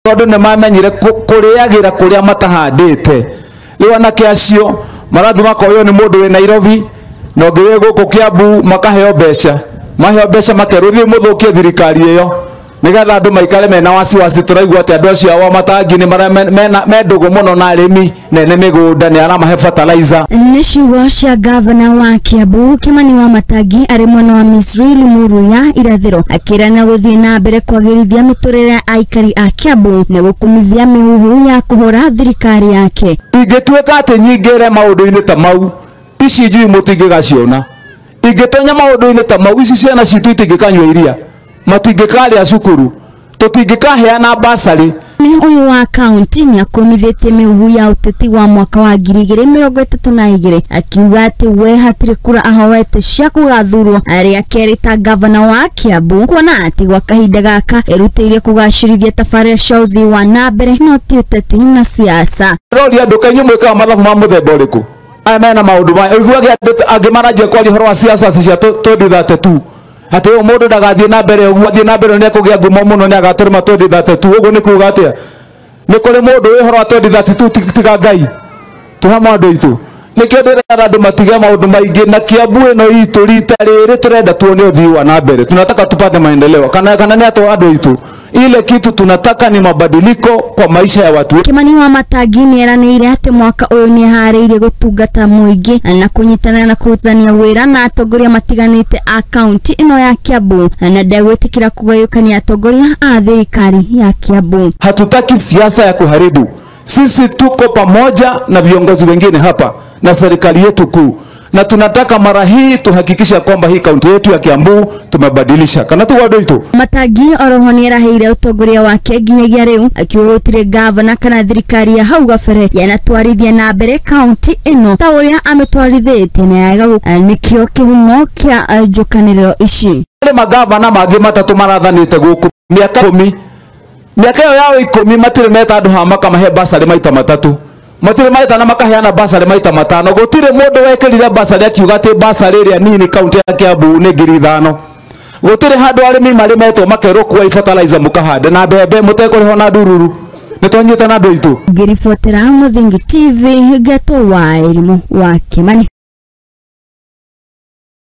Tondũ nĩ mamenyire kũrĩagĩra kũrĩa matahandĩte. Rĩu anake acio marathiĩ makoywo nĩ mũndũ wĩ Nairobi na ũngĩ wĩ gũkũ Kiambu, makaheo mbeca, maheo mbeca makerwo thiĩ mũthũkie thirikari ĩyo nĩgetha andũ maikare mena wasiwasi. Tũraigua atĩ andũ acio a Matangi nĩ me ndũgũ mũno na arĩmi nene mĩgũnda, nĩ aramahe fertilizer. Nĩ ciugo cia gavana wa Kiambu Kimani wa Matangi arĩ mwena wa Misri Limuru ya irathĩro, akĩrana gũthiĩ na mbere kwagĩrithia mĩtũrĩre ya aikari a Kiambu na gũkumithia mĩhuhu ya kũhũra thirikari yake. Ingĩtuĩka atĩ nyingĩre maũndũ-inĩ ta mau, ici njui mũtingĩgaciona. Ingĩtonya maũndũ-inĩ ta mau, ici ciana citũ itingĩkanyua iria, matingĩkarĩa cukuru, tũtingĩkaheana basarĩ. Nĩ ũyũ wa kaunti nĩ akũmithĩtie mĩhuhu ya ũteti wa mwaka wa 2032, akiuga atĩ we hatirĩ kura ahoete cia kũgathurwo arĩa kerĩ ta gavana wa Kiambu, kuona atĩ gwa kahinda gaka erutĩire kũgacĩrithia tabarĩra cia ũthii wa na mbere no ti ũteti na siasa. Roria andũ kaĩ inyuĩ mwĩkaga mathabu ma mũthemba ũrĩkũ? Aya mena maũndũ maya ũiguage andũ angĩ maranjia kwaria ũhoro wa siasa cia 2032, atĩ ũyũ mũndũ ndagathiĩ na mbere ũguo, athiĩ na mbere nĩ ekũgĩa ngumo mũno, nĩ agatũrĩma 2032. Ũguo nĩ kuga atĩa? Nĩ kũrĩ mũndũ wĩ ũhoro wa 2032 tiga Ngai? Tũhamwe andũ aitũ. Nĩkĩo ndĩrera andũ matige maũndũ maingĩ na Kiambu ĩno itũ rita rĩrĩ tũrenda tuone ũthii wa na mbere, tunataka tupate maendeleo. Kana nĩ atũ andũ aitũ, ile kitu tunataka ni mabadiliko kwa maisha ya watu. Kimani wa Matangi nĩ eranĩire atĩ mwaka ũyũ nĩ aharĩirie gũtungata mũingĩ na kũnyitanĩra na kũrutithania wĩra na atongoria matiganĩte a kaunti ĩno ya Kiambu, na ndegwĩtĩkĩra kũgayũkania atongoria a thirikari ya Kiambu. Hatutaki siasa ya kuharibu. Sisi tuko pamoja na viongozi wengine hapa na serikali yetu kuu, na tunataka mara hii tuhakikisha kwamba hii kaunti yetu ya Kiambu tumebadilisha. Kana tu wado itu. Matangi oroho nĩ eraheire ũtongoria wake nginyagia rĩu, akiuga gũtirĩ gavana kana thirikari ya hau gabere yanatwarithia na mbere kaunti ĩno ta ũrĩa amĩtwarithĩtie, na yaga nĩkĩo kĩhumo kĩa njũkanĩrĩro ici. Wale magavana mangĩ matatũ marathanĩte gũkũ mĩaka 10, mĩaka ĩyo yao 10 matirĩ meta andũ haha makamahe basarĩ maita matatũ, matirĩ maeta na makaheana basarĩ maita matano. Gũtirĩ mũndũ wekĩrire basarĩ akiuga atĩ basarĩ ĩrĩa nini kaunti ya Kiambu nĩ 5,000. Gũtirĩ handũ arĩmi marĩ metwo makerwo kuai fertilizer mũkahande na mbembe mũtekũrĩhwo na ndururu. Nĩ twanyita na andũ aitũ. Ngĩribotera Mũthingi TV, Geto wa Elimu wa Kimani.